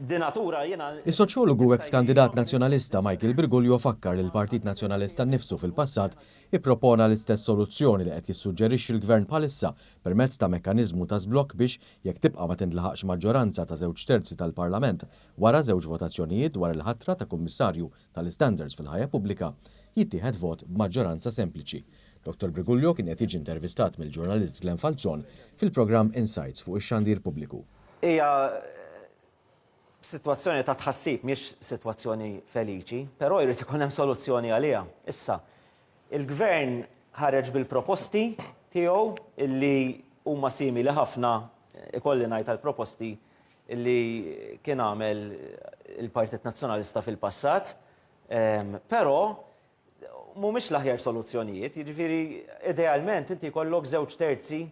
Di natura jiena. Is-soċjologu u eks kandidat Nazzjonalista Michael Briguglio fakkar li l-Partit Nazzjonalista nnifsu fil-passat ippropona l-istess soluzzjoni li qed jissuġġerixxi l-Gvern bħalissa permezz ta' mekkaniżmu ta' żblokk biex jekk tibqa' ma tintlaħaqx maġġoranza ta' żewġ terzi tal-Parlament wara żewġ votazzjonijiet dwar il-ħatra ta' Kummissarju tal-Istandards fil-Ħajja Pubblika, jittieħed vot b'maġġoranza sempliċi. Dottor Briguglio kien qed jiġi intervistat mill-ġurnalist Glenn Falzon fil-programm Insights fuq ix-xandir pubbliku. Hija sitwazzjoni ta' tħassib, mhijiex sitwazzjoni feliċi, però jrid ikun hemm soluzzjoni għaliha. Issa, il-Gvern ħareġ bil-proposti tiegħu illi huma simili ħafna, ikolli ngħid, għall-proposti illi kien għamel il-Partit Nazzjonalista fil-passat, però mhumiex l-aħjar soluzzjonijiet, jiġifieri idealment inti jkollok żewġ terzi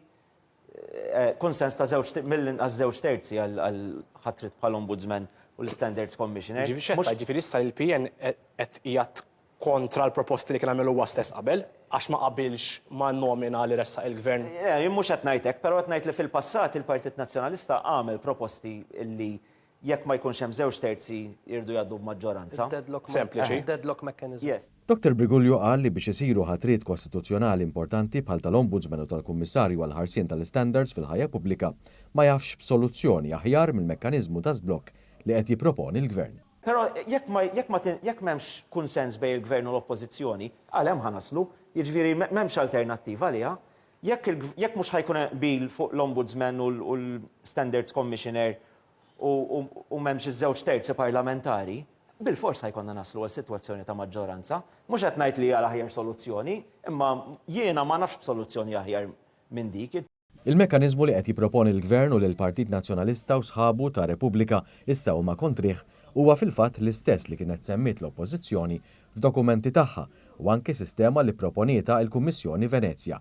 kunsens ta' żewġ mill-inqas żewġ terzi għal ħatrit bħal Ombudsman u l-Standards Commissioner. Ġifieri x'qed tgħid? Ġifieri issa l-PN qed qiegħed kontra l-proposti li kien għamel huwa stess qabel għax ma qabilx man-nomina li ressaq il-Gvern? Le, jien mhux qed ngħid hekk, però qed ngħid li fil-passat il-Partit Nazzjonalista għamel proposti li Jekk ma jkunx hemm żewġ terzi jridu jgħaddu b'maġġoranza. Sempliċi. Deadlock mechanism. Yes. Dottor Briguglio qal li biex isiru ħatriet kostituzzjonali importanti bħal tal-Ombudsman u tal-Kummissarju għall-Ħarsien tal-Istandards fil-Ħajja Pubblika ma jafx b'soluzzjoni aħjar mill-mekkaniżmu ta' żblokk li qed jipproponi l-Gvern. Però jekk ma jekk ma jekk m'hemmx kunsens bejn il-Gvern u l-Oppożizzjoni, għal hemm ħa naslu. Jiġifieri m'hemmx alternattiva għaliha. Jekk il jekk mhux ħa jkun hemm qbil fuq l-Ombudsman u l-Standards Commissioner u m'hemmx iż-żewġ terzi parlamentari, bilfors ħa jkollna naslu għal sitwazzjoni ta' maġġoranza. Mhux qed ngħid li hija l-aħjar soluzzjoni, imma jiena ma nafx b'soluzzjoni aħjar minn dik. Il-mekkaniżmu li qed jipproponi l-Gvern u li l-Partit Nazzjonalista u sħabu ta' Repubblika issa huma kontrih huwa fil-fatt l-istess li kienet semmiet l-Oppożizzjoni f'dokumenti tagħha u anki sistema li pproponietha l-Kummissjoni Venezja.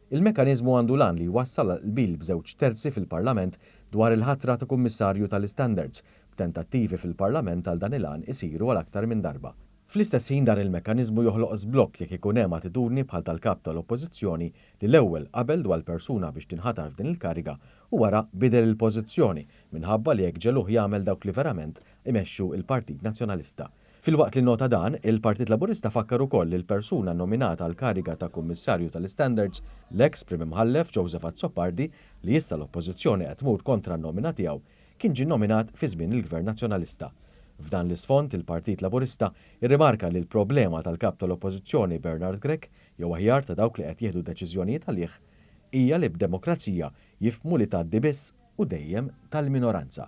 Il-mekkaniżmu għandu l-għan li jwassal għal qbil b'żewġ terzi fil-Parlament dwar il-ħatra ta' Kummissarju tal-Istandards, b'tentattivi fil-Parlament għal dan il-għan isiru għal aktar minn darba. Fl-istess ħin dan il-mekkaniżmu joħloq żblokk jekk ikun hemm attitudni bħal tal-Kap tal-Oppożizzjoni li l-ewwel qabel dwar persuna biex tinħatar f'din il-kariga u wara bidel il-pożizzjoni minħabba li hekk ġegħluh jagħmel dawk li verament imexxu l-Partit Nazzjonalista. Filwaqt li nnota dan, il-Partit Laburista fakkar ukoll li l-persuna nnominata għall-kariga ta' Kummissarju tal-Istandards, l-eks Prim Imħallef Joseph Azzopardi, li issa l-Oppożizzjoni qed tmur kontra n-nomina tiegħu, kien ġie nnominat fi żmien il-Gvern Nazzjonalista. F'dan l-isfond, il-Partit Laburista rrimarka li l-problema tal-Kap tal-Oppożizzjoni Bernard Grech, jew aħjar ta' dawk li qed jieħdu deċiżjonijiet għalih, hija li b'demokrazija jifhmu li tgħaddi biss u dejjem tal-minoranza.